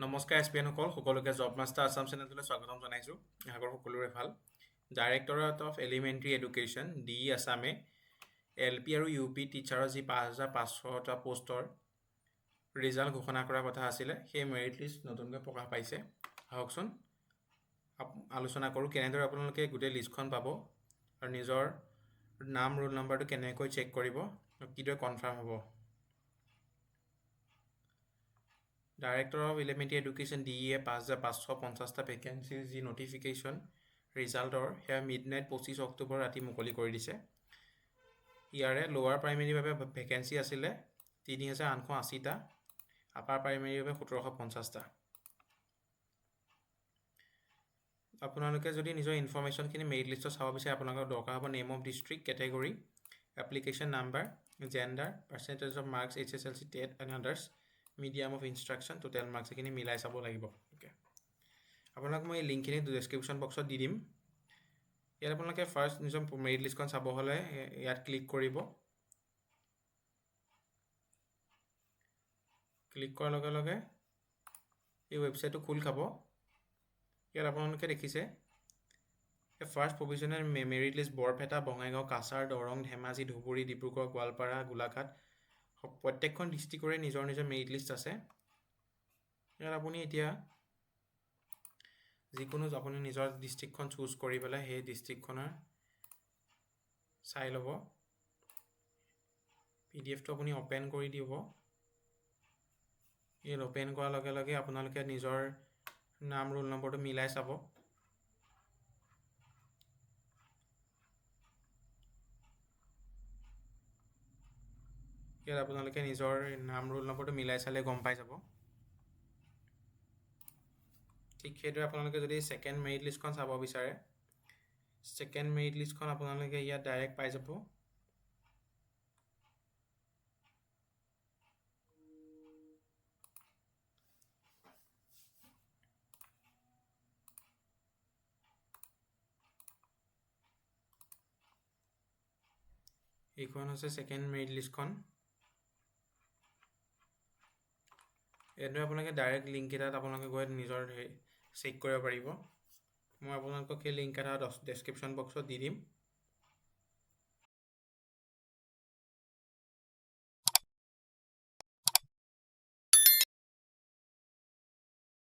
নমস্কাৰ S P এনসকল, সকলোকে job master Assam চেনেলটোলৈ স্বাগতম জনাইছোঁ। আশা কৰোঁ সকলোৰে ভাল। Directorate of elementary education D E আছামে L P আৰু ইউ পি টিচাৰৰ যি 5500টা পষ্টৰ ৰিজাল্ট ঘোষণা কৰাৰ কথা আছিলে, সেই মেৰিট লিষ্ট নতুনকৈ প্ৰকাশ পাইছে। আহকচোন আলোচনা কৰোঁ কেনেদৰে আপোনালোকে গোটেই লিষ্টখন পাব আৰু নিজৰ নাম ৰোল নম্বৰটো কেনেকৈ চেক কৰিব আৰু কিদৰে কনফাৰ্ম হ'ব। Director of elementary education D E 5550টা ভেকেঞ্চিৰ যি নটিফিকেশ্যন ৰিজাল্টৰ, সেয়া মিড নাইট 25 অক্টোবৰ ৰাতি মুকলি কৰি দিছে। ইয়াৰে লোৱাৰ প্ৰাইমেৰীৰ বাবে ভেকেঞ্চি আছিলে 3880টা, আপাৰ প্ৰাইমেৰীৰ বাবে 1750টা। আপোনালোকে যদি নিজৰ ইনফৰ্মেশ্যনখিনি মেৰিট লিষ্টত চাব বিচাৰে, আপোনালোকৰ দৰকাৰ হ'ব name of district, category, application number, gender, percentage of marks HSLC, TET and others, medium of instruction, total marks, এইখিনি মিলাই চাব লাগিব। অ'কে, আপোনাক মই এই লিংকখিনি ডেছক্ৰিপশ্যন বক্সত দি দিম। ইয়াত আপোনালোকে ফাৰ্ষ্ট নিজৰ মেৰিট লিষ্টখন চাব হ'লে ইয়াত ক্লিক কৰিব। ক্লিক কৰাৰ লগে লগে এই ৱেবছাইটটো খোল খাব। ইয়াত আপোনালোকে দেখিছে first provisional merit list Barpeta, Bongaigaon, Cachar, Darrang, Dhemaji, Dhubri, Dibrugarh, Goalpara, Golaghat, প্ৰত্যেকখন ডিষ্ট্ৰিক্টৰে নিজৰ নিজৰ মেৰিট লিষ্ট আছে। ইয়াত আপুনি এতিয়া যিকোনো আপুনি নিজৰ ডিষ্ট্ৰিক্টখন চুজ কৰি পেলাই সেই ডিষ্ট্ৰিক্টখনৰ চাই ল'ব। পি ডি এফটো আপুনি অ'পেন কৰি দিব। ইয়াত অ'পেন কৰাৰ লগে লগে আপোনালোকে নিজৰ নাম ৰোল নম্বৰটো মিলাই চাব। ইয়াত আপোনালোকে নিজৰ নাম ৰোল নম্বৰটো মিলাই চালে গম পাই যাব। ঠিক সেইদৰে আপোনালোকে যদি ছেকেণ্ড মেৰিট লিষ্টখন চাব বিচাৰে, ছেকেণ্ড মেৰিট লিষ্টখন আপোনালোকে ইয়াত ডাইৰেক্ট পাই যাব। এইখন হৈছে ছেকেণ্ড মেৰিট লিষ্টখন। এইদৰে আপোনালোকে ডাইৰেক্ট লিংক এটাত আপোনালোকে গৈ নিজৰ চেক কৰিব পাৰিব। মই আপোনালোকক সেই লিংক এটা ডেছক্ৰিপশ্যন বক্সত দি দিম।